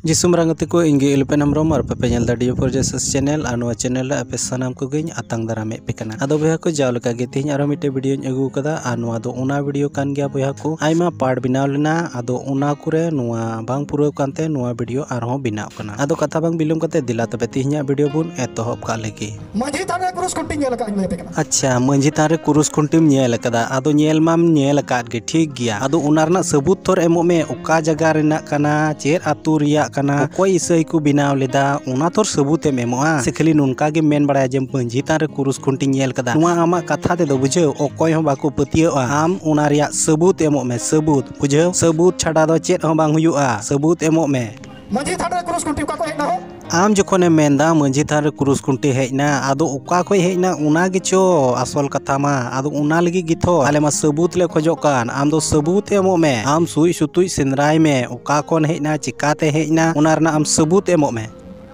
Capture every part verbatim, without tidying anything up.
ᱡᱤᱥᱩ ᱢᱟᱨᱟᱝ ᱜᱟᱛᱮ ᱠᱚ, ᱤᱧ ᱜᱮ ᱮᱞᱯᱮᱱ ᱦᱮᱢᱵᱨᱚᱢ ᱟᱨ ᱟᱯᱮ ᱯᱮ ᱧᱮᱞ ᱮᱫᱟ ᱰᱤᱭᱳ ᱯᱷᱳᱨ ᱡᱮᱥᱟᱥ ᱪᱮᱱᱮᱞ᱾ ᱟᱨ ᱱᱚᱣᱟ ᱪᱮᱱᱮᱞ ᱨᱮ ᱟᱯᱮ ᱥᱟᱱᱟᱢ ᱠᱚᱜᱮᱧ ᱟᱛᱟᱝ ᱫᱟᱨᱟᱢᱮᱫ ᱯᱮ ᱠᱟᱱᱟ᱾ ᱟᱫᱚ ᱵᱚᱭᱦᱟ ᱠᱚ, ᱡᱟᱣ ᱞᱮᱠᱟ ᱜᱮ ᱛᱮᱦᱮᱧ ᱟᱨᱦᱚᱸ ᱢᱤᱫᱴᱮᱡ ᱵᱷᱤᱰᱤᱭᱳᱧ ᱟᱹᱜᱩ ᱟᱠᱟᱫᱟ᱾ ᱟᱨ ᱱᱚᱣᱟ ᱫᱚ ᱚᱱᱟ ᱵᱷᱤᱰᱤᱭᱳ ᱠᱟᱱ ᱜᱮᱭᱟ ᱵᱚᱭᱦᱟ ᱠᱚ, ᱟᱭᱢᱟ ᱯᱟᱨᱴ ᱵᱮᱱᱟᱣ ᱞᱮᱱᱟ, ᱟᱫᱚ ᱚᱱᱟ ᱠᱚᱨᱮ ᱱᱚᱣᱟ ᱵᱟᱝ ᱯᱩᱨᱟᱹᱣ ᱠᱟᱱᱛᱮ ᱱᱚᱣᱟ ᱵᱷᱤᱰᱤᱭᱳ ᱟᱨᱦᱚᱸ ᱵᱮᱱᱟᱣ ᱠᱟᱱᱟ᱾ ᱟᱫᱚ ᱠᱟᱛᱷᱟ ᱵᱟᱝ ᱵᱤᱞᱚᱢ ᱠᱟᱛᱮ ᱫᱮᱞᱟ ᱛᱚᱵᱮ ᱛᱮᱦᱮᱧᱟᱜ ᱵᱷᱤᱰᱤᱭᱳ ᱵᱚᱱ ᱮᱛᱚᱦᱚᱵ ᱠᱟᱜ ᱞᱮᱜᱮ᱾ ᱢᱟᱹᱡᱷᱤ ᱛᱷᱟᱱ ᱨᱮ ᱠᱨᱩᱥ ᱠᱷᱩᱱᱴᱤ ᱧᱮᱞ ᱟᱠᱟᱫ ᱤᱧ ᱞᱟᱹᱭ ᱟᱯᱮ ᱠᱟᱱᱟ᱾ ᱟᱪᱪᱷᱟ, ᱢᱟᱹᱡᱷᱤ ᱛᱷᱟᱱ ᱨᱮ ᱠᱨᱩᱥ ᱠᱷᱩᱱᱴᱤᱢ ᱧᱮᱞ ᱟᱠᱟᱫᱟ, ᱟᱫᱚ ᱧᱮᱞ ᱢᱟᱢ ᱧᱮᱞ ᱟᱠᱟᱫ ᱜᱮ, ᱴᱷᱤᱠ ᱜᱮᱭᱟ᱾ ᱟᱫᱚ ᱚᱱᱟ ᱨᱮᱱᱟᱜ ᱥᱟᱹᱵᱩᱛ ᱛᱷᱚᱨ ᱮᱢᱚᱜ ᱢᱮ, ᱚᱠᱟ ᱡᱟᱭᱜᱟ ᱨᱮᱱᱟᱜ ᱠᱟᱱᱟ, ᱪᱮᱫ ᱟᱹᱛᱩ ᱨᱮᱭᱟᱜ ᱠᱟᱱᱟ, ᱚᱠᱚᱭ ᱤᱥᱟᱹᱭ ᱠᱚ ᱵᱮᱱᱟᱣ ᱞᱮᱫᱟ, ᱚᱱᱟ ᱛᱷᱚᱨ ᱥᱟᱹᱵᱩᱛ ᱮᱢ ᱮᱢᱚᱜᱼᱟ᱾ ᱥᱮ ᱠᱷᱟᱹᱞᱤ ᱱᱚᱝᱠᱟ ᱜᱮᱢ ᱢᱮᱱ ᱵᱟᱲᱟᱭᱟ ᱡᱮ ᱢᱟᱹᱡᱷᱤ ᱛᱷᱟᱱ ᱨᱮ ᱠᱨᱩᱥ ᱠᱷᱩᱱᱴᱤᱧ ᱧᱮᱞ ᱟᱠᱟᱫᱟ, ᱱᱚᱣᱟ ᱟᱢᱟᱜ ᱠᱟᱛᱷᱟ ᱛᱮᱫᱚ, ᱵᱩᱡᱷᱟᱹᱣ, ᱚᱠᱚᱭ ᱦᱚᱸ ᱵᱟᱠᱚ ᱯᱟᱹᱛᱭᱟᱹᱜᱼᱟ᱾ ᱟᱢ ᱚᱱᱟ ᱨᱮᱭᱟᱜ ᱥᱟᱹᱵᱩᱛ ᱮᱢᱚᱜ ᱢᱮ, ᱥᱟᱹᱵᱩᱛ, ᱵᱩᱡᱷᱟᱹᱣ᱾ ᱥᱟᱹᱵᱩᱛ ᱪᱷᱟᱰᱟ ᱫᱚ ᱪᱮᱫ ᱦᱚᱸ ᱵᱟᱝ ᱦᱩᱭᱩᱜᱼᱟ, ᱥᱟᱹᱵᱩᱛ ᱮᱢᱚᱜ ᱢᱮ᱾ ᱢᱟᱹᱡᱷᱤ ᱛᱷᱟᱱ ᱨᱮ ᱠᱨᱩᱥ ᱠᱷᱩᱱᱴᱤ ᱚᱠᱟ ᱠᱷᱚᱱ ᱦᱮᱡ ᱮᱱᱟ ᱦᱳ? ᱟᱢ ᱡᱚᱠᱷᱚᱱᱮᱢ ᱢᱮᱱᱫᱟ ᱢᱟᱹᱡᱷᱤ ᱛᱷᱟᱱ ᱨᱮ ᱠᱨᱩᱥ ᱠᱷᱩᱱᱴᱤ ᱦᱮᱡ ᱮᱱᱟ, ᱟᱫᱚ ᱚᱠᱟ ᱠᱷᱚᱱ ᱦᱮᱡ ᱮᱱᱟ ᱚᱱᱟ ᱜᱮᱪᱚ ᱟᱥᱚᱞ ᱠᱟᱛᱷᱟ ᱢᱟ᱾ ᱟᱫᱚ ᱚᱱᱟ ᱞᱟᱹᱜᱤᱫ ᱜᱮᱛᱷᱚ ᱟᱞᱮ ᱢᱟ ᱥᱟᱹᱵᱩᱛ ᱞᱮ ᱠᱷᱚᱡᱚᱜ ᱠᱟᱱ᱾ ᱟᱢ ᱫᱚ ᱥᱟᱹᱵᱩᱛ ᱮᱢᱚᱜ ᱢᱮ, ᱟᱢ ᱥᱩᱡ ᱥᱩᱛᱩᱡ ᱥᱮᱸᱫᱽᱨᱟᱭ ᱢᱮ, ᱚᱠᱟ ᱠᱷᱚᱱ ᱦᱮᱡ ᱮᱱᱟ, ᱪᱤᱠᱟᱛᱮ ᱦᱮᱡ ᱮᱱᱟ, ᱚᱱᱟ ᱨᱮᱱᱟᱜ ᱟᱢ ᱥᱟᱹᱵᱩᱛ ᱮᱢᱚᱜ ᱢᱮ᱾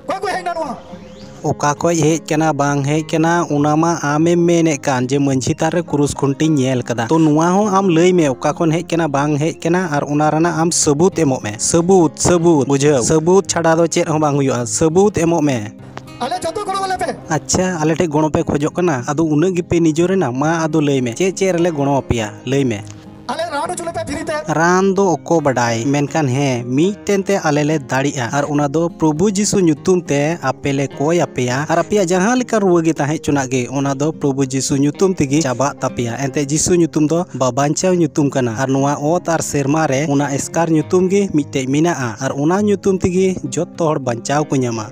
ᱚᱠᱟ ᱠᱷᱚᱱ ᱦᱮᱡ ᱮᱱᱟ ᱱᱚᱣᱟ? ᱚᱠᱟ ᱠᱷᱚᱱ ᱦᱮᱡ ᱠᱟᱱᱟ ᱵᱟᱝ ᱦᱮᱡ ᱠᱟᱱᱟ, ᱚᱱᱟ ᱢᱟ ᱟᱢᱮᱢ ᱢᱮᱱᱮᱫ ᱠᱟᱱ ᱡᱮ ᱢᱟᱹᱡᱷᱤ ᱛᱷᱟᱱ ᱨᱮ ᱠᱨᱩᱥ ᱠᱷᱩᱱᱴᱤᱧ ᱧᱮᱞ ᱠᱟᱫᱟ᱾ ᱛᱚ ᱱᱚᱣᱟ ᱦᱚᱸ ᱟᱢ ᱞᱟᱹᱭ ᱢᱮ, ᱚᱠᱟ ᱠᱷᱚᱱ ᱦᱮᱡ ᱠᱟᱱᱟ ᱵᱟᱝ ᱦᱮᱡ ᱠᱟᱱᱟ, ᱟᱨ ᱚᱱᱟ ᱨᱮᱱᱟᱜ ᱟᱢ ᱥᱟᱹᱵᱩᱛ ᱮᱢᱚᱜ ᱢᱮ᱾ ᱥᱟᱹᱵᱩᱛ, ᱥᱟᱹᱵᱩᱛ, ᱵᱩᱡᱷᱟᱹᱣ? ᱥᱟᱹᱵᱩᱛ ᱪᱷᱟᱰᱟ ᱫᱚ ᱪᱮᱫ ᱦᱚᱸ ᱵᱟᱝ ᱦᱩᱭᱩᱜᱼᱟ, ᱥᱟᱹᱵᱩᱛ ᱮᱢᱚᱜ ᱢᱮ᱾ ᱟᱞᱮ ᱡᱚᱛᱚ ᱜᱚᱲᱚ ᱟᱞᱮ ᱯᱮ᱾ ᱟᱪᱪᱷᱟ, ᱟᱞᱮ ᱴᱷᱮᱡ ᱜᱚᱲᱚ ᱯᱮ ᱠᱷᱚᱡᱚᱜ ᱠᱟᱱᱟ? ᱟᱫᱚ ᱩᱱᱟᱹᱜ ᱜᱮᱯᱮ ᱱᱤᱡᱚᱨᱮᱱᱟ? ᱢᱟ ᱟᱫᱚ ᱞᱟᱹᱭ ᱢᱮ, ᱪᱮᱫ ᱪᱮᱫ ᱨᱮᱞᱮ ᱜᱚᱲᱚ ᱟᱯᱮᱭᱟ? ᱞᱟᱹᱭ ᱢᱮ᱾ ᱟᱞᱮ ᱨᱟᱱ ᱦᱚᱪᱚ ᱞᱮᱯᱮ ᱯᱷᱨᱤ ᱛᱮ᱾ ᱨᱟᱱ ᱫᱚ ᱚᱠᱚ ᱵᱟᱰᱟᱭ, ᱢᱮᱱᱠᱷᱟᱱ ᱦᱮᱸ, ᱢᱤᱫᱴᱮᱱ ᱛᱮ ᱟᱞᱮ ᱞᱮ ᱫᱟᱲᱮᱜᱼᱟ, ᱟᱨ ᱚᱱᱟ ᱫᱚ ᱯᱨᱚᱵᱷᱩ ᱡᱤᱥᱩ ᱧᱩᱛᱩᱢ ᱛᱮ ᱟᱯᱮ ᱞᱮ ᱠᱚᱭ ᱟᱯᱮᱭᱟ, ᱟᱨ ᱟᱯᱮᱭᱟᱜ ᱡᱟᱦᱟᱸ ᱞᱮᱠᱟ ᱨᱩᱣᱟᱹ ᱜᱮ ᱛᱟᱦᱮᱸ ᱦᱚᱪᱚᱱᱟᱜ ᱜᱮ, ᱚᱱᱟ ᱫᱚ ᱯᱨᱚᱵᱷᱩ ᱡᱤᱥᱩ ᱧᱩᱛᱩᱢ ᱛᱮᱜᱮ ᱪᱟᱵᱟᱜ ᱛᱟᱯᱮᱭᱟ᱾ ᱮᱱᱛᱮ ᱡᱤᱥᱩ ᱧᱩᱛᱩᱢ ᱫᱚ ᱵᱟᱵᱟᱧᱪᱟᱣ ᱧᱩᱛᱩᱢ ᱠᱟᱱᱟ, ᱟᱨ ᱱᱚᱣᱟ ᱚᱛ ᱟᱨ ᱥᱮᱨᱢᱟ ᱨᱮ ᱚᱱᱟ ᱮᱥᱠᱟᱨ ᱧᱩᱛᱩᱢ ᱜᱮ ᱢᱤᱫᱴᱮᱡ ᱢᱮᱱᱟᱜᱼᱟ, ᱟᱨ ᱚᱱᱟ ᱧᱩᱛᱩᱢ ᱛᱮᱜᱮ ᱡᱚᱛᱚ ᱦᱚᱲ ᱵᱟᱧᱪᱟᱣ ᱠᱚ ᱧᱟᱢᱟ᱾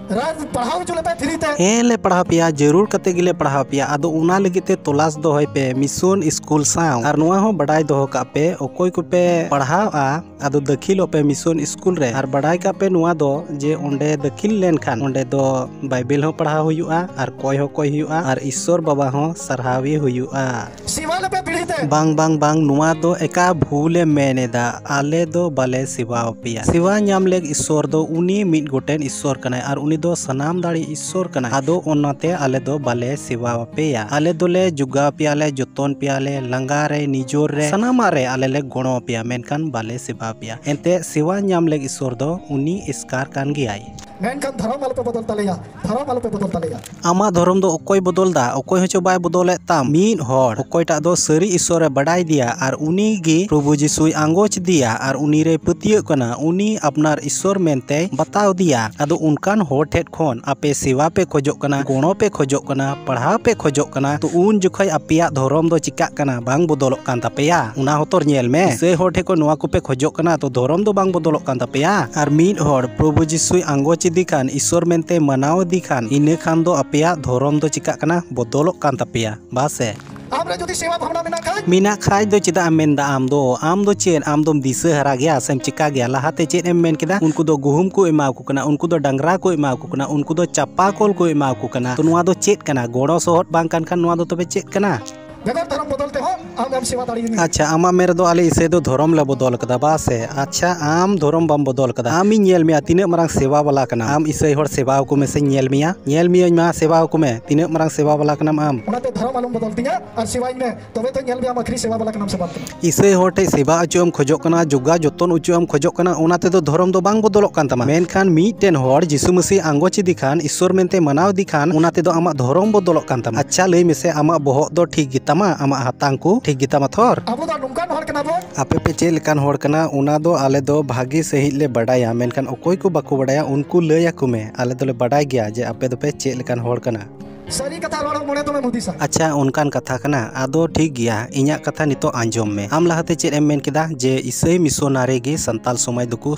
ᱨᱟᱱ ᱯᱟᱲᱦᱟᱣ ᱦᱚᱪᱚ ᱞᱮᱯᱮ ᱯᱷᱨᱤ ᱛᱮ᱾ ᱦᱮᱸ, ᱞᱮ ᱯᱟᱲᱦᱟᱣ ᱯᱮᱭᱟ, ᱡᱟᱹᱨᱩᱲ ᱠᱟᱛᱮ ᱜᱮᱞᱮ ᱯᱟᱲᱦᱟᱣ ᱯᱮᱭᱟ᱾ ᱟᱫᱚ ᱚᱱᱟ ᱞᱟᱹᱜᱤᱫ ᱛᱮ ᱛᱚᱞᱟᱥ ᱫᱚᱦᱚᱭ ᱯᱮ ᱢᱤᱥᱚᱱ ᱥᱠᱩᱞ ᱥᱟᱶ᱾ ᱟᱨ ᱱᱚᱣᱟ ᱦᱚᱸ ᱵᱟᱰᱟᱭ ᱫᱚᱦᱚ ᱠᱟᱜ ᱯᱮ, ᱚᱠᱚᱭ ᱠᱚᱯᱮ ᱯᱟᱲᱦᱟᱣᱼᱟ, ᱟᱫᱚ ᱫᱟᱹᱠᱷᱤᱞᱚᱜ ᱯᱮ ᱢᱤᱥᱚᱱ ᱥᱠᱩᱞ ᱨᱮ᱾ ᱟᱨ ᱵᱟᱰᱟᱭ ᱠᱟᱜ ᱯᱮ ᱱᱚᱣᱟ ᱫᱚ, ᱡᱮ ᱚᱸᱰᱮ ᱫᱟᱹᱠᱷᱤᱞ ᱞᱮᱱᱠᱷᱟᱱ ᱚᱸᱰᱮ ᱫᱚ ᱵᱟᱭᱵᱮᱞ ᱦᱚᱸ ᱯᱟᱲᱦᱟᱣ ᱦᱩᱭᱩᱜᱼᱟ, ᱟᱨ ᱠᱚᱭ ᱦᱚᱸ ᱠᱚᱭ ᱦᱩᱭᱩᱜᱼᱟ, ᱟᱨ ᱤᱥᱥᱚᱨ ᱵᱟᱵᱟ ᱦᱚᱸ ᱥᱟᱨᱦᱟᱣᱤ ᱦᱩᱭᱩᱜᱼᱟ᱾ ᱥᱮᱵᱟ ᱞᱮᱯᱮ ᱯᱤᱲᱦᱤ ᱵᱟᱝ, ᱵᱟᱝ, ᱵᱟᱝ, ᱱᱚᱣᱟ ᱫᱚ ᱮᱠᱟ ᱵᱷᱩᱞᱮ ᱢᱮᱱ ᱮᱫᱟ᱾ ᱟᱞᱮ ᱫᱚ ᱵᱟᱞᱮ ᱥᱮᱵᱟ ᱟᱯᱮᱭᱟ᱾ ᱥᱮᱵᱟ ᱧᱟᱢ ᱞᱮᱠ ᱤᱥᱥᱚᱨ ᱫᱚ ᱩᱱᱤ ᱢᱤᱫ ᱜᱚᱴᱮᱱ ᱤᱥᱥᱚᱨ ᱠᱟᱱᱟᱭ ᱟᱨ ᱩᱱᱤ ᱫᱚ ᱥᱟᱱᱟᱢ ᱫᱟᱲᱮ ᱤᱥᱥᱚᱨ ᱠᱟᱱᱟᱭ᱾ ᱟᱫᱚ ᱚᱱᱟᱛᱮ ᱟᱞᱮ ᱫᱚ ᱵᱟᱞᱮ ᱥᱮᱵᱟ ᱟᱯᱮᱭᱟ᱾ ᱟᱞᱮ ᱫᱚᱞᱮ ᱡᱚᱜᱟᱣ ᱯᱮᱭᱟ, ᱞᱮ ᱡᱚᱛᱚᱱ ᱯᱮᱭᱟ, ᱞᱮ ᱞᱟᱸᱜᱟ ᱨᱮ, ᱱᱤᱡᱚᱨ ᱨᱮ, ᱥᱟᱱᱟᱢᱟᱜ ᱨᱮ ᱟᱞᱮ ᱞᱮ ᱜᱚᱲᱚ ᱟᱯᱮᱭᱟ, ᱢᱮᱱᱠᱷᱟᱱ ᱵᱟᱞᱮ ᱥᱮᱵᱟ ᱟᱯᱮᱭᱟ᱾ ᱮᱱᱛᱮ ᱥᱮᱵᱟ ᱧᱟᱢ ᱞᱮᱠ ᱤᱥᱥᱚᱨ ᱫᱚ ᱩᱱᱤ ᱮᱥᱠᱟᱨ ᱠᱟᱱ ᱜᱮᱭᱟᱭ᱾ ᱢᱮᱱᱠᱷᱟᱱ ᱫᱷᱚᱨᱚᱢ ᱟᱞᱚᱯᱮ ᱵᱚᱫᱚᱞ ᱛᱟᱞᱮᱭᱟ, ᱫᱷᱚᱨᱚᱢ ᱟᱞᱚᱯᱮ ᱵᱚᱫᱚᱞ ᱛᱟᱞᱮᱭᱟ᱾ ᱟᱢᱟᱜ ᱫᱷᱚᱨᱚᱢ ᱫᱚ ᱚᱠᱚᱭ ᱵᱚᱫᱚᱞ ᱫᱟ? ᱚᱠᱚᱭ ᱦᱚᱸᱪᱚ ᱵᱟᱭ ᱵᱚᱫᱚᱞᱮᱫ ᱛᱟᱢ᱾ ᱢᱤᱫ ᱦᱚᱲ, ᱚᱠᱚᱭᱴᱟᱜ ᱫᱚ ᱥᱟᱹᱨᱤ ᱤᱥᱥᱚᱨᱮ ᱵᱟᱰᱟᱭ ᱫᱤᱭᱟ ᱟᱨ ᱩᱱᱤ ᱜᱮ ᱯᱨᱚᱵᱷᱩ ᱡᱤᱥᱩᱭ ᱟᱸᱜᱚᱪ ᱫᱤᱭᱟ ᱟᱨ ᱩᱱᱤ ᱨᱮᱭ ᱯᱟᱹᱛᱭᱟᱹᱜ ᱠᱟᱱᱟ, ᱩᱱᱤ ᱟᱯᱱᱟᱨ ᱤᱥᱥᱚᱨ ᱢᱮᱱᱛᱮᱭ ᱵᱟᱛᱟᱣ ᱫᱤᱭᱟ᱾ ᱟᱫᱚ ᱚᱱᱠᱟᱱ ᱦᱚᱲ ᱴᱷᱮᱱ ᱠᱷᱚᱱ ᱟᱯᱮ ᱥᱮᱵᱟ ᱯᱮ ᱠᱷᱚᱡᱚᱜ ᱠᱟᱱᱟ, ᱜᱚᱲᱚ ᱯᱮ ᱠᱷᱚᱡᱚᱜ ᱠᱟᱱᱟ, ᱯᱟᱲᱦᱟᱣ ᱯᱮ ᱠᱷᱚᱡᱚᱜ ᱠᱟᱱᱟ, ᱛᱚ ᱩᱱ ᱡᱚᱠᱷᱚᱡ ᱟᱯᱮᱭᱟᱜ ᱫᱷᱚᱨᱚᱢ ᱫᱚ ᱪᱤᱠᱟᱜ ᱠᱟᱱᱟ? ᱵᱟᱝ ᱵᱚᱫᱚᱞᱚᱜ ᱠᱟᱱ ᱛᱟᱯᱮᱭᱟ? ᱚᱱᱟ ᱦᱚᱛᱚᱨ ᱧᱮᱞ ᱢᱮ᱾ ᱤᱥᱟᱹᱭ ᱦᱚᱲ ᱴᱷᱮᱱ ᱠᱷᱚᱱ ᱱᱚᱣᱟ ᱠᱚᱯᱮ ᱠᱷᱚᱡᱚᱜ ᱠᱟᱱᱟ, ᱛᱚ ᱫᱷᱚᱨᱚᱢ ᱫᱚ ᱵᱟᱝ ᱵᱚᱫᱚᱞᱚᱜ ᱠᱟᱱ ᱛᱟᱯᱮᱭᱟ᱾ ᱟᱨ ᱢᱤᱫ ᱦᱚᱲ ᱯᱨᱚᱵᱷᱩ ᱡᱤᱥᱩᱭ ᱟᱸᱜᱚᱪ ᱤᱫᱤ ᱠᱷᱟᱱ, ᱤᱥᱥᱚᱨ ᱢᱮᱱᱛᱮ ᱢᱟᱱᱟᱣ ᱤᱫᱤ ᱠᱷᱟᱱ, ᱤᱱᱟᱹ ᱠᱷᱟᱱ ᱫᱚ ᱟᱯᱮᱭᱟᱜ ᱫᱷᱚᱨᱚᱢ ᱫᱚ ᱪᱤᱠᱟᱜ ᱠᱟᱱᱟ? ᱵᱚᱫᱚᱞᱚᱜ ᱠᱟᱱ ᱛᱟᱯᱮᱭᱟ, ᱵᱟᱥᱮ? ᱟᱢ ᱨᱮ ᱡᱩᱫᱤ ᱥᱮᱵᱟ ᱵᱷᱟᱵᱽᱱᱟ ᱢᱮᱱᱟᱜ ᱠᱷᱟᱡ? ᱢᱮᱱᱟᱜ ᱠᱷᱟᱡ ᱫᱚ ᱪᱮᱫᱟᱜ ᱮᱢ ᱢᱮᱱᱫᱟ ᱟᱢ ᱫᱚ? ᱟᱢ ᱫᱚ ᱪᱮᱫ? ᱟᱢ ᱫᱚᱢ ᱫᱤᱥᱟᱹ ᱦᱟᱨᱟ ᱜᱮᱭᱟ ᱥᱮᱢ ᱪᱤᱠᱟ ᱜᱮᱭᱟ? ᱞᱟᱦᱟᱛᱮ ᱪᱮᱫ ᱮᱢ ᱢᱮᱱ ᱠᱮᱫᱟ? ᱩᱱᱠᱩ ᱫᱚ ᱜᱩᱦᱩᱢ ᱠᱚ ᱮᱢᱟ ᱠᱚ ᱠᱟᱱᱟ, ᱩᱱᱠᱩ ᱫᱚ ᱰᱟᱝᱨᱟ ᱠᱚ ᱮᱢᱟ ᱠᱚ ᱠᱟᱱᱟ, ᱩᱱᱠᱩ ᱫᱚ ᱪᱟᱯᱟ ᱠᱚᱞ ᱠᱚ ᱮᱢᱟ ᱠᱚ ᱠᱟᱱᱟ᱾ ᱛᱚ ᱱᱚᱣᱟ ᱫᱚ ᱪᱮᱫ ᱠᱟᱱᱟ? ᱜᱚᱲᱚ ᱥᱚᱦᱚᱫ ᱵᱟᱝ ᱠᱟᱱ ᱠᱷᱟᱱ ᱱᱚᱣᱟ ᱫᱚ ᱛᱚᱵᱮ ᱪᱮᱫ ᱠᱟᱱᱟ? ᱵᱮᱜᱚᱨ ᱫᱷᱚᱨᱚᱢ ᱵᱚᱫᱚᱞ ᱛᱮᱦᱚᱸ ᱟᱢ ᱮᱢ ᱥᱮᱵᱟ ᱫᱟᱲᱮᱭᱟᱹᱧᱟ᱾ ᱟᱪᱪᱷᱟ, ᱟᱢᱟᱜ ᱢᱮᱱ ᱨᱮᱫᱚ ᱟᱞᱮ ᱤᱥᱟᱹᱭ ᱫᱚ ᱫᱷᱚᱨᱚᱢ ᱞᱮ ᱵᱚᱫᱚᱞ ᱠᱟᱫᱟ, ᱵᱟᱥᱮ? ᱟᱪᱪᱷᱟ, ᱟᱢ ᱫᱷᱚᱨᱚᱢ ᱵᱟᱢ ᱵᱚᱫᱚᱞ ᱠᱟᱫᱟ᱾ ᱟᱢᱤᱧ ᱧᱮᱞ ᱢᱮᱭᱟ, ᱛᱤᱱᱟᱹᱜ ᱢᱟᱨᱟᱝ ᱥᱮᱵᱟ ᱵᱟᱞᱟ ᱠᱟᱱᱟᱢ᱾ ᱟᱢ ᱤᱥᱟᱹᱭ ᱦᱚᱲ ᱥᱮᱵᱟ ᱟᱠᱚ ᱢᱮᱥᱮᱧ ᱧᱮᱞ ᱢᱮᱭᱟ᱾ ᱧᱮᱞ ᱢᱤᱭᱟᱹᱧ ᱢᱟ, ᱥᱮᱵᱟ ᱟᱠᱚ ᱢᱮ, ᱛᱤᱱᱟᱹᱜ ᱢᱟᱨᱟᱝ ᱥᱮᱵᱟ ᱵᱟᱞᱟ ᱠᱟᱱᱟᱢ ᱟᱢ᱾ ᱚᱱᱟᱛᱮ ᱫᱷᱚᱨᱚᱢ ᱟᱞᱚᱢ ᱵᱚᱫᱚᱞ ᱛᱤᱧᱟ ᱟᱨ ᱥᱮᱵᱟᱧ ᱢᱮ, ᱛᱚᱵᱮ ᱛᱚᱧ ᱧᱮᱞ ᱢᱮᱭᱟ ᱟᱢ ᱟᱹᱠᱷᱨᱤ ᱥᱮᱵᱟ ᱵᱟᱞᱟ ᱠᱟᱱᱟᱢ ᱥᱮ ᱵᱟᱝ ᱠᱟᱱᱟ᱾ ᱤᱥᱟᱹᱭ ᱦᱚᱲ ᱴᱷᱮᱡ ᱥᱮᱵᱟ ᱚᱪᱚᱜ ᱮᱢ ᱠᱷᱚᱡᱚᱜ ᱠᱟᱱᱟ, ᱡᱚᱜᱟᱣ ᱡᱚᱛᱚᱱ ᱚᱪᱚᱜ ᱮᱢ ᱠᱷᱚᱡᱚᱜ ᱠᱟᱱᱟ, ᱚᱱᱟ ᱛᱮᱫᱚ ᱫᱷᱚᱨᱚᱢ ᱫᱚ ᱵᱟᱝ ᱵᱚᱫᱚᱞᱚᱜ ᱠᱟᱱ ᱛᱟᱢᱟ᱾ ᱢᱮᱱᱠᱷᱟᱱ ᱢᱤᱫᱴᱮᱱ ᱦᱚᱲ ᱡᱤᱥᱩ ᱢᱟᱹᱥᱤ ᱟᱸᱜᱚᱪ ᱤᱫᱤ ᱠᱷᱟᱱ, ᱤᱥᱥᱚᱨ ᱢᱮᱱᱛᱮ ᱢᱟᱱᱟᱣ ᱤᱫᱤ ᱠᱷᱟᱱ, ᱚᱱᱟ ᱛᱮᱫᱚ ᱟᱢᱟᱜ ᱫᱷᱚᱨᱚᱢ ᱵᱚᱫᱚᱞᱚᱜ ᱠᱟᱱ ᱛᱟᱢᱟ᱾ ᱟᱪᱪᱷᱟ, ᱞᱟᱹᱭ ᱢᱮᱥᱮ, ᱟᱢᱟᱜ ᱵᱚᱦᱚᱜ ᱫᱚ ᱴᱷᱤᱠ ᱜᱮᱛᱟᱢᱟ? ᱟᱢᱟᱜ ᱦᱟᱛᱟᱝ ᱠᱚ ᱴᱷᱤᱠ ᱜᱮᱛᱟᱢᱟ ᱛᱷᱚᱨ? ᱟᱵᱚ ᱫᱚ ᱱᱚᱝᱠᱟᱱ ᱦᱚᱲ ᱠᱟᱱᱟ ᱵᱚᱱ᱾ ᱟᱯᱮ ᱯᱮ ᱪᱮᱫ ᱞᱮᱠᱟᱱ ᱦᱚᱲ ᱠᱟᱱᱟ, ᱚᱱᱟ ᱫᱚ ᱟᱞᱮ ᱫᱚ ᱵᱷᱟᱜᱮ ᱥᱟᱺᱦᱤᱡ ᱞᱮ ᱵᱟᱰᱟᱭᱟ, ᱢᱮᱱᱠᱷᱟᱱ ᱚᱠᱚᱭ ᱠᱚ ᱵᱟᱠᱚ ᱵᱟᱰᱟᱭᱟ, ᱩᱱᱠᱩ ᱞᱟᱹᱭ ᱟᱠᱚ ᱢᱮ᱾ ᱟᱞᱮ ᱫᱚᱞᱮ ᱵᱟᱰᱟᱭ ᱜᱮᱭᱟ ᱡᱮ ᱟᱯᱮ ᱫᱚᱯᱮ ᱪᱮᱫ ᱞᱮᱠᱟᱱ ᱦᱚᱲ ᱠᱟᱱᱟ᱾ ᱥᱟᱹᱨᱤ ᱠᱟᱛᱷᱟ ᱨᱚᱲ ᱢᱚᱱᱮ ᱫᱚᱢᱮ ᱦᱩᱫᱤᱥᱟ᱾ ᱟᱪᱪᱷᱟ, ᱚᱱᱠᱟᱱ ᱠᱟᱛᱷᱟ ᱠᱟᱱᱟ᱾ ᱟᱫᱚ ᱴᱷᱤᱠ ᱜᱮᱭᱟ, ᱤᱧᱟᱹᱜ ᱠᱟᱛᱷᱟ ᱱᱤᱛᱚᱜ ᱟᱸᱡᱚᱢ ᱢᱮ᱾ ᱟᱢ ᱞᱟᱦᱟᱛᱮ ᱪᱮᱫ ᱮᱢ ᱢᱮᱱ ᱠᱮᱫᱟ? ᱡᱮ ᱤᱥᱟᱹᱭ ᱢᱤᱥᱚᱱᱟᱨᱤ ᱜᱮ ᱥᱟᱱᱛᱟᱞ ᱥᱚᱢᱟᱡᱽ ᱫᱚᱠᱚ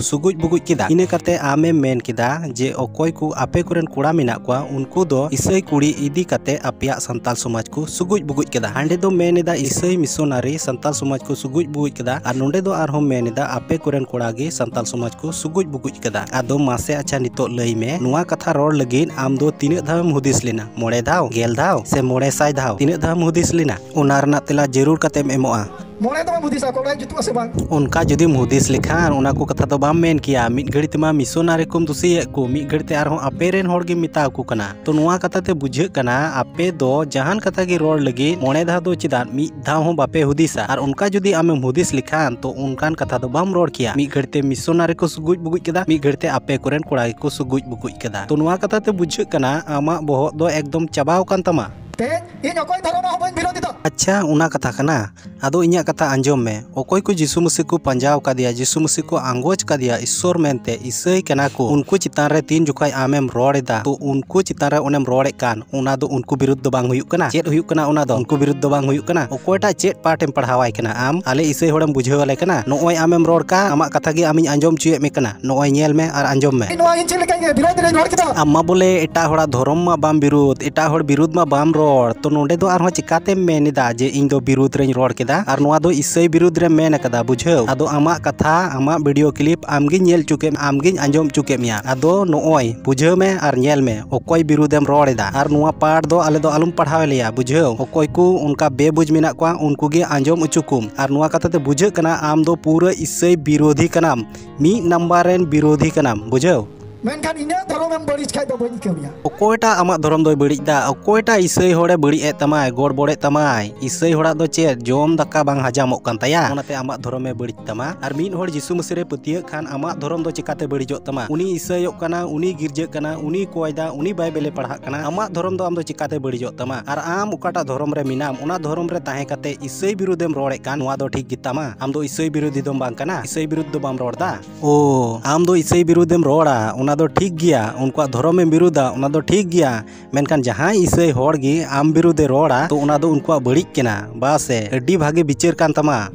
ᱥᱩᱜᱩᱡ ᱵᱩᱜᱩᱡ ᱠᱮᱫᱟ᱾ ᱤᱱᱟᱹ ᱠᱟᱛᱮ ᱟᱢᱮᱢ ᱢᱮᱱ ᱠᱮᱫᱟ ᱡᱮ ᱚᱠᱚᱭ ᱠᱚ ᱟᱯᱮ ᱠᱚᱨᱮᱱ ᱠᱚᱲᱟ ᱢᱮᱱᱟᱜ ᱠᱚᱣᱟ, ᱩᱱᱠᱩ ᱫᱚ ᱤᱥᱟᱹᱭ ᱠᱩᱲᱤ ᱤᱫᱤ ᱠᱟᱛᱮ ᱟᱯᱮᱭᱟᱜ ᱥᱟᱱᱛᱟᱞ ᱥᱚᱢᱟᱡᱽ ᱠᱚ ᱥᱩᱜᱩᱡ ᱵᱩᱜᱩᱡ ᱠᱮᱫᱟ᱾ ᱦᱟᱸᱰᱮ ᱫᱚ ᱢᱮᱱ ᱮᱫᱟ ᱤᱥᱟᱹᱭ ᱢᱤᱥᱚᱱᱟᱨᱤ ᱥᱟᱱᱛᱟᱞ ᱥᱚᱢᱟᱡᱽ ᱠᱚ ᱥᱩᱜᱩᱡ ᱵᱩᱜᱩᱡ ᱠᱮᱫᱟ, ᱟᱨ ᱱᱚᱸᱰᱮ ᱫᱚ ᱟᱨᱦᱚᱸ ᱢᱮᱱ ᱮᱫᱟ ᱟᱯᱮ ᱠᱚᱨᱮᱱ ᱠᱚᱲᱟ ᱜᱮ ᱥᱟᱱᱛᱟᱞ ᱥᱚᱢᱟᱡᱽ ᱠᱚ ᱥᱩᱜᱩᱡ ᱵᱩᱜᱩᱡ ᱠᱮᱫᱟ᱾ ᱟᱫᱚ ᱢᱟᱥᱮ ᱟᱪᱪᱷᱟ ᱱᱤᱛᱚᱜ ᱞᱟᱹᱭ ᱢᱮ, ᱱᱚᱣᱟ ᱠᱟᱛᱷᱟ ᱨᱚᱲ ᱞᱟᱹᱜᱤᱫ ᱟᱢ ᱫᱚ ᱛᱤᱱᱟᱹᱜ ᱫᱷᱟᱣ ᱮᱢ ᱦᱩᱫᱤᱥ ᱞᱮᱱᱟ? ᱢᱚᱬᱮ ᱫᱷᱟᱣ, ᱜᱮᱞ ᱫᱷᱟᱣ ᱥᱮ ᱢᱚᱬᱮ ᱥᱟᱭ ᱫᱷᱟᱣ? ᱛᱤᱱᱟᱹᱜ ᱫᱷᱟᱣ ᱮᱢ ᱦᱩᱫᱤᱥ ᱞᱮᱱᱟ? ᱚᱱᱟ ᱨᱮᱱᱟᱜ ᱛᱮᱞᱟ ᱡᱟᱹᱨᱩᱲ ᱠᱟᱛᱮᱢ ᱮᱢᱚᱜᱼᱟ᱾ ᱢᱚᱬᱮ ᱫᱷᱟᱣ ᱮᱢ ᱦᱩᱫᱤᱥᱟ, ᱠᱚᱲᱟᱭ ᱡᱩᱛᱩᱜᱼᱟ ᱥᱮ ᱵᱟᱝ? ᱚᱱᱠᱟ ᱡᱩᱫᱤᱢ ᱦᱩᱫᱤᱥ ᱞᱮᱠᱷᱟᱱ, ᱚᱱᱟ ᱠᱚ ᱠᱟᱛᱷᱟ ᱫᱚ ᱵᱟᱢ ᱢᱮᱱ ᱠᱮᱭᱟ᱾ ᱢᱤᱫ ᱜᱷᱟᱹᱲᱤ ᱛᱮᱢᱟ ᱢᱤᱥᱚᱱᱟᱨᱤ ᱠᱚᱢ ᱫᱩᱥᱤᱭᱮᱫ ᱠᱚ, ᱢᱤᱫ ᱜᱷᱟᱹᱲᱤ ᱛᱮ ᱟᱨᱦᱚᱸ ᱟᱯᱮ ᱨᱮᱱ ᱦᱚᱲ ᱜᱮᱢ ᱢᱮᱛᱟ ᱠᱚ ᱠᱟᱱᱟ᱾ ᱛᱚ, ᱱᱚᱣᱟ ᱠᱟᱛᱷᱟ ᱛᱮ ᱵᱩᱡᱷᱟᱹᱜ ᱠᱟᱱᱟ, ᱟᱯᱮ ᱫᱚ ᱡᱟᱦᱟᱱ ᱠᱟᱛᱷᱟ ᱜᱮ ᱨᱚᱲ ᱞᱟᱹᱜᱤᱫ ᱢᱚᱬᱮ ᱫᱷᱟᱣ ᱫᱚ ᱪᱮᱫᱟᱜ, ᱢᱤᱫ ᱫᱷᱟᱣ ᱦᱚᱸ ᱵᱟᱯᱮ ᱦᱩᱫᱤᱥᱟ᱾ ᱟᱨ ᱚᱱᱠᱟ ᱡᱩᱫᱤ ᱟᱢᱮᱢ ᱦᱩᱫᱤᱥ ᱞᱮᱠᱷᱟᱱ, ᱛᱚ ᱚᱱᱠᱟᱱ ᱠᱟᱛᱷᱟ ᱫᱚ ᱵᱟᱢ ᱨᱚᱲ ᱠᱮᱭᱟ᱾ ᱢᱤᱫ ᱜᱷᱟᱹᱲᱤ ᱛᱮ ᱢᱤᱥᱚᱱᱟᱨᱤ ᱠᱚ ᱥᱩᱜᱩᱡ ᱵᱩᱜᱩᱡ ᱠᱮᱫᱟ, ᱢᱤᱫ ᱜᱷᱟᱹᱲᱤ ᱛᱮ ᱟᱯᱮ ᱠᱚᱨᱮᱱ ᱠᱚᱲᱟ ᱜᱮᱠᱚ ᱥᱩᱜᱩᱡ ᱵᱩᱜᱩᱡ ᱠᱮᱫᱟ᱾ ᱛᱚ, ᱱᱚᱣᱟ ᱠᱟᱛᱷᱟ ᱛᱮ ᱵᱩᱡᱷᱟᱹᱜ ᱠᱟᱱᱟ, ᱟᱢᱟᱜ ᱵᱚᱦᱚᱜ ᱫᱚ ᱮᱠᱫᱚᱢ ᱪᱟᱵᱟᱣ ᱟᱠᱟᱱ ᱛᱟᱢᱟ᱾ ᱛᱮᱦᱮᱧ ᱤᱧ ᱚᱠᱚᱭ ᱫᱷᱚᱨᱚᱢ ᱦᱚᱸ ᱵᱟᱹᱧ ᱵᱤᱨᱳᱫᱷ ᱮᱫᱟ᱾ ᱟᱪᱪᱷᱟ, ᱚᱱᱟ ᱠᱟᱛᱷᱟ ᱠᱟᱱᱟ᱾ ᱟᱫᱚ ᱤᱧᱟᱹᱜ ᱠᱟᱛᱷᱟ ᱟᱸᱡᱚᱢ ᱢᱮ᱾ ᱚᱠᱚᱭ ᱠᱚ ᱡᱤᱥᱩ ᱢᱟᱹᱥᱤ ᱠᱚ ᱯᱟᱸᱡᱟᱣ ᱠᱟᱫᱮᱭᱟ, ᱡᱤᱥᱩ ᱢᱟᱹᱥᱤ ᱠᱚ ᱟᱸᱜᱚᱪ ᱠᱟᱫᱮᱭᱟ ᱤᱥᱥᱚᱨ ᱢᱮᱱᱛᱮ, ᱤᱥᱟᱹᱭ ᱠᱟᱱᱟ ᱠᱚ, ᱩᱱᱠᱩ ᱪᱮᱛᱟᱱ ᱨᱮ ᱛᱤᱱ ᱡᱚᱠᱷᱟᱡ ᱟᱢᱮᱢ ᱨᱚᱲ ᱮᱫᱟ, ᱛᱚ ᱩᱱᱠᱩ ᱪᱮᱛᱟᱱ ᱨᱮ ᱚᱱᱮᱢ ᱨᱚᱲᱮᱫ ᱠᱟᱱ, ᱚᱱᱟ ᱫᱚ ᱩᱱᱠᱩ ᱵᱤᱨᱩᱫᱷ ᱫᱚ ᱵᱟᱝ ᱦᱩᱭᱩᱜ ᱠᱟᱱᱟ? ᱪᱮᱫ ᱦᱩᱭᱩᱜ ᱠᱟᱱᱟ ᱚᱱᱟ ᱫᱚ? ᱩᱱᱠᱩ ᱵᱤᱨᱩᱫᱷ ᱫᱚ ᱵᱟᱝ ᱦᱩᱭᱩᱜ ᱠᱟᱱᱟ? ᱚᱠᱚᱭᱴᱟᱜ ᱪᱮᱫ ᱯᱟᱴ ᱮᱢ ᱯᱟᱲᱦᱟᱣᱟᱭ ᱠᱟᱱᱟ ᱟᱢ? ᱟᱞᱮ ᱤᱥᱟᱹᱭ ᱦᱚᱲᱮᱢ ᱵᱩᱡᱷᱟᱹᱣ ᱟᱞᱮ ᱠᱟᱱᱟ? ᱱᱚᱜᱼᱚᱭ ᱟᱢᱮᱢ ᱨᱚᱲ ᱠᱟᱱ, ᱟᱢᱟᱜ ᱠᱟᱛᱷᱟ ᱜᱮ ᱟᱢᱤᱧ ᱟᱸᱡᱚᱢ ᱦᱚᱪᱚᱭᱮᱫ ᱢᱮ ᱠᱟᱱᱟ᱾ ᱱᱚᱜᱼᱚᱭ ᱧᱮᱞ ᱢᱮ ᱟᱨ ᱟᱸᱡᱚᱢ ᱢᱮ᱾ ᱱᱚᱣᱟ ᱤᱧ ᱪᱮᱫ ᱞᱮᱠᱟᱧ ᱵᱤᱨᱳᱫᱷ ᱨᱮᱧ ᱨᱚᱲ ᱠᱮᱫᱟ? ᱟᱢ ᱢᱟ ᱵᱚᱞᱮ ᱮᱴᱟᱜ ᱦᱚᱲᱟᱜ ᱫᱷᱚᱨᱚᱢ ᱢᱟ ᱵᱟᱢ ᱵᱤᱨᱳᱫᱷ, ᱮᱴᱟᱜ ᱦᱚᱲ ᱵᱤᱨᱳᱫᱷ ᱢᱟ ᱵᱟᱢ ᱨᱚᱲ, ᱛᱚ ᱱᱚᱰᱮ ᱫᱚ ᱟᱨᱦᱚᱸ ᱪᱤᱠᱟᱛᱮᱢ ᱢᱮᱱ ᱮᱫᱟ ᱡᱮ ᱤᱧ ᱫᱚ ᱵᱤᱨᱳᱫᱷ ᱨᱮᱧ ᱨᱚᱲ ᱠᱮᱫᱟ? ᱟᱨ ᱱᱚᱣᱟ ᱫᱚ ᱤᱥᱟᱹᱭ ᱵᱤᱨᱳᱫᱷ ᱨᱮᱢ ᱢᱮᱱ ᱟᱠᱟᱫᱟ, ᱵᱩᱡᱷᱟᱹᱣ? ᱟᱫᱚ ᱟᱢᱟᱜ ᱠᱟᱛᱷᱟ, ᱟᱢᱟᱜ video clip ᱟᱢᱜᱤᱧ ᱧᱮᱞ ᱦᱚᱪᱚ ᱠᱮᱫ, ᱟᱢᱜᱤᱧ ᱟᱸᱡᱚᱢ ᱦᱚᱪᱚ ᱠᱮᱫ ᱢᱮᱭᱟ᱾ ᱟᱫᱚ ᱱᱚᱜᱼᱚᱭ ᱵᱩᱡᱷᱟᱹᱣ ᱢᱮ ᱟᱨ ᱧᱮᱞ ᱢᱮ, ᱚᱠᱚᱭ ᱵᱤᱨᱳᱫᱷ ᱮᱢ ᱨᱚᱲ ᱮᱫᱟ᱾ ᱟᱨ ᱱᱚᱣᱟ ᱯᱟᱴ ᱫᱚ ᱟᱞᱮ ᱫᱚ ᱟᱞᱚᱢ ᱯᱟᱲᱦᱟᱣ ᱞᱮᱭᱟ, ᱵᱩᱡᱷᱟᱹᱣ? ᱚᱠᱚᱭ ᱠᱚ ᱚᱱᱠᱟ ᱵᱮᱵᱩᱡᱽ ᱢᱮᱱᱟᱜ ᱠᱚᱣᱟ, ᱩᱱᱠᱩ ᱜᱮ ᱟᱸᱡᱚᱢ ᱦᱚᱪᱚ ᱠᱚᱢ᱾ ᱟᱨ ᱱᱚᱣᱟ ᱠᱟᱛᱷᱟ ᱛᱮ ᱵᱩᱡᱷᱟᱹᱜ ᱠᱟᱱᱟ, ᱟᱢ ᱫᱚ ᱯᱩᱨᱟᱹ ᱤᱥᱟᱹᱭ ᱵᱤᱨᱳᱫᱷᱤ ᱠᱟᱱᱟᱢ, ᱢᱤᱫ ᱱᱟᱢᱵᱟᱨ ᱨᱮᱱ ᱵᱤᱨᱳᱫᱷᱤ ᱠᱟᱱᱟᱢ, ᱵᱩᱡᱷᱟᱹᱣ? ᱢᱮᱱᱠᱷᱟᱱ ᱤᱧᱟᱹᱜ ᱫᱷᱚᱨᱚᱢ ᱮᱢ ᱵᱟᱹᱲᱤᱡ ᱠᱷᱟᱡ ᱫᱚ ᱵᱟᱹᱧ ᱟᱹᱭᱠᱟᱹᱣ ᱢᱮᱭᱟ᱾ ᱚᱠᱚᱭᱴᱟᱜ ᱟᱢᱟᱜ ᱫᱷᱚᱨᱚᱢ ᱫᱚᱭ ᱵᱟᱹᱲᱤᱡ ᱫᱟ? ᱚᱠᱚᱭᱴᱟᱜ ᱤᱥᱟᱹᱭ ᱦᱚᱲᱮ ᱵᱟᱹᱲᱤᱡ ᱮᱫ ᱛᱟᱢᱟᱭ, ᱜᱚᱲᱵᱚᱲᱮᱫ ᱛᱟᱢᱟᱭ? ᱤᱥᱟᱹᱭ ᱦᱚᱲᱟᱜ ᱫᱚ ᱪᱮᱫ ᱡᱚᱢ ᱫᱟᱠᱟ ᱵᱟᱝ ᱦᱟᱡᱟᱢᱚᱜ ᱠᱟᱱ ᱛᱟᱭᱟ, ᱚᱱᱟᱛᱮ ᱟᱢᱟᱜ ᱫᱷᱚᱨᱚᱢᱮ ᱵᱟᱹᱲᱤᱡ ᱛᱟᱢᱟ? ᱟᱨ ᱢᱤᱫ ᱦᱚᱲ ᱡᱤᱥᱩ ᱢᱟᱹᱥᱤ ᱨᱮ ᱯᱟᱹᱛᱭᱟᱹᱜ ᱠᱷᱟᱱ ᱟᱢᱟᱜ ᱫᱷᱚᱨᱚᱢ ᱫᱚ ᱪᱤᱠᱟᱛᱮ ᱵᱟᱹᱲᱤᱡᱚᱜ ᱛᱟᱢᱟ? ᱩᱱᱤ ᱤᱥᱟᱹᱭᱚᱜ ᱠᱟᱱᱟ, ᱩᱱᱤ ᱜᱤᱨᱡᱟᱹᱜ ᱠᱟᱱᱟ, ᱩᱱᱤ ᱠᱚᱭᱫᱟ, ᱩᱱᱤ ᱵᱟᱭᱵᱮᱞᱮ ᱯᱟᱲᱦᱟᱜ ᱠᱟᱱᱟ, ᱟᱢᱟᱜ ᱫᱷᱚᱨᱚᱢ ᱫᱚ ᱟᱢ ᱫᱚ ᱪᱤᱠᱟᱛᱮ ᱵᱟᱹᱲᱤᱡᱚᱜ ᱛᱟᱢᱟ? ᱟᱨ ᱟᱢ ᱚᱠᱟᱴᱟᱜ ᱫᱷᱚᱨᱚᱢ ᱨᱮ ᱢᱮᱱᱟᱢ, ᱚᱱᱟ ᱫᱷᱚᱨᱚᱢ ᱨᱮ ᱛᱟᱦᱮᱸ ᱠᱟᱛᱮ ᱤᱥᱟᱹᱭ ᱵᱤᱨᱩᱫᱷᱮᱢ ᱨᱚᱲᱮᱫ ᱠᱟᱱ, ᱱᱚᱣᱟ ᱫᱚ ᱴᱷᱤᱠ ᱜᱮᱛᱟᱢᱟ? ᱟᱢ ᱫᱚ ᱤᱥᱟᱹᱭ ᱵᱤᱨᱩᱫᱷᱤ ᱫᱚᱢ ᱵᱟᱝ ᱠᱟᱱᱟ? ᱤᱥᱟᱹᱭ ᱵᱤᱨᱩᱫᱷ ᱫᱚ ᱵᱟᱢ ᱨᱚᱲ ᱫᱟ? ᱳ, ᱟᱢ ᱫᱚ ᱤᱥᱟᱹᱭ ᱵᱤᱨᱩᱫᱷᱮᱢ ᱨᱚᱲᱟ, ᱚᱱᱟ ᱫᱚ ᱴᱷᱤᱠ ᱜᱮᱭᱟ, ᱩᱱᱠᱩᱣᱟᱜ ᱫᱷᱚᱨᱚᱢᱮᱢ ᱵᱤᱨᱩᱫᱷᱟ, ᱚᱱᱟ ᱫᱚ ᱴᱷᱤᱠ ᱜᱮᱭᱟ, ᱢᱮᱱᱠᱷᱟᱱ ᱡᱟᱦᱟᱸᱭ ᱤᱥᱟᱹᱭ ᱦᱚᱲ ᱜᱮ ᱟᱢ ᱵᱤᱨᱩᱫᱷᱮ ᱨᱚᱲᱟ, ᱛᱚ ᱚᱱᱟ ᱫᱚ ᱩᱱᱠᱩᱣᱟᱜ ᱵᱟᱹᱲᱤᱡ ᱠᱟᱱᱟ᱾ ᱵᱟᱥ ᱮ, ᱟᱹᱰᱤ ᱵᱷᱟᱜᱮ ᱵᱤᱪᱟᱹᱨ ᱠᱟᱱ ᱛᱟᱢᱟ᱾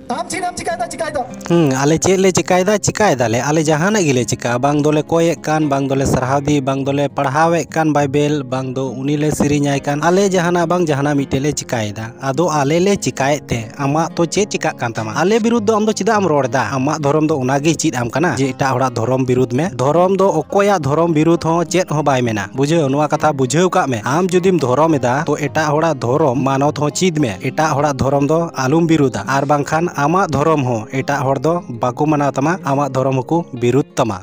ᱟᱢ ᱪᱮᱫ ᱮᱢ ᱪᱤᱠᱟᱭᱮᱫᱟ, ᱪᱤᱠᱟᱭᱮᱫᱟ? ᱦᱩᱸ, ᱟᱞᱮ ᱪᱮᱫ ᱞᱮ ᱪᱤᱠᱟᱭᱮᱫᱟ? ᱪᱤᱠᱟᱭᱮᱫᱟᱞᱮ᱾ ᱟᱞᱮ ᱡᱟᱦᱟᱱᱟᱜ ᱜᱮᱞᱮ ᱪᱤᱠᱟ, ᱵᱟᱝ ᱫᱚᱞᱮ ᱠᱚᱭᱮᱫ ᱠᱟᱱ, ᱵᱟᱝ ᱫᱚᱞᱮ ᱥᱟᱨᱦᱟᱣ ᱫᱤ, ᱵᱟᱝ ᱫᱚᱞᱮ ᱯᱟᱲᱦᱟᱣᱮᱫ ᱠᱟᱱ ᱵᱟᱭᱵᱮᱞ, ᱵᱟᱝ ᱫᱚ ᱩᱱᱤ ᱞᱮ ᱥᱮᱨᱮᱧᱟᱭ ᱠᱟᱱ, ᱟᱞᱮ ᱡᱟᱦᱟᱱᱟᱜ ᱵᱟᱝ ᱡᱟᱦᱟᱱᱟᱜ ᱢᱤᱫᱴᱮᱡ ᱞᱮ ᱪᱤᱠᱟᱭᱮᱫᱟ᱾ ᱟᱫᱚ ᱟᱞᱮ ᱞᱮ ᱪᱤᱠᱟᱭᱮᱫ ᱛᱮ ᱟᱢᱟᱜ ᱛᱚ ᱪᱮᱫ ᱪᱤᱠᱟᱜ ᱠᱟᱱ ᱛᱟᱢᱟ? ᱟᱞᱮ ᱵᱤᱨᱩᱫᱷ ᱫᱚ ᱟᱢ ᱫᱚ ᱪᱮᱫᱟᱜ ᱮᱢ ᱨᱚᱲ ᱮᱫᱟ? ᱟᱢᱟᱜ ᱫᱷᱚᱨᱚᱢ ᱫᱚ ᱚᱱᱟ ᱜᱮᱭ ᱪᱮᱫ ᱟᱢ ᱠᱟᱱᱟ ᱡᱮ ᱮᱴᱟᱜ ᱦᱚᱲᱟᱜ ᱫᱷᱚᱨᱚᱢ ᱵᱤᱨᱩᱫᱷ ᱢᱮ? ᱫᱷᱚᱨᱚᱢ ᱫᱚ ᱚᱠᱚᱭᱟᱜ ᱫᱷᱚᱨᱚᱢ ᱵᱤᱨᱩᱫᱷ ᱦᱚᱸ ᱪᱮᱫ ᱦᱚᱸ ᱵᱟᱭ ᱢᱮᱱᱟ, ᱵᱩᱡᱷᱟᱹᱣ? ᱱᱚᱣᱟ ᱠᱟᱛᱷᱟ ᱵᱩᱡᱷᱟᱹᱣ ᱠᱟᱜ ᱢᱮ᱾ ᱟᱢ ᱡᱩᱫᱤᱢ ᱫᱷᱚᱨᱚᱢ ᱮᱫᱟ ᱛᱚ ᱮᱴᱟᱜ ᱦᱚᱲᱟᱜ ᱫᱷᱚᱨᱚᱢ ᱢᱟᱱᱚᱛ ᱦᱚᱸ ᱪᱮᱫ ᱢᱮ, ᱮᱴᱟᱜ ᱦᱚᱲᱟᱜ ᱫᱷᱚᱨᱚᱢ ᱫᱚ ᱟᱞᱚᱢ ᱵᱤᱨᱩᱫᱷᱟ, ᱟᱨ ᱵᱟᱝᱠᱷᱟᱱ ᱟᱢᱟᱜ ᱫᱷᱚᱨᱚᱢ ᱦᱚᱸ ᱮᱴᱟᱜ ᱦᱚᱲ ᱫᱚ ᱵᱟᱠᱚ ᱢᱟᱱᱟᱣ ᱛᱟᱢᱟ, ᱟᱢᱟᱜ ᱫᱷᱚᱨᱚᱢ ᱦᱚᱸᱠᱚ ᱵᱤᱨᱩᱫᱷ ᱛᱟᱢᱟ᱾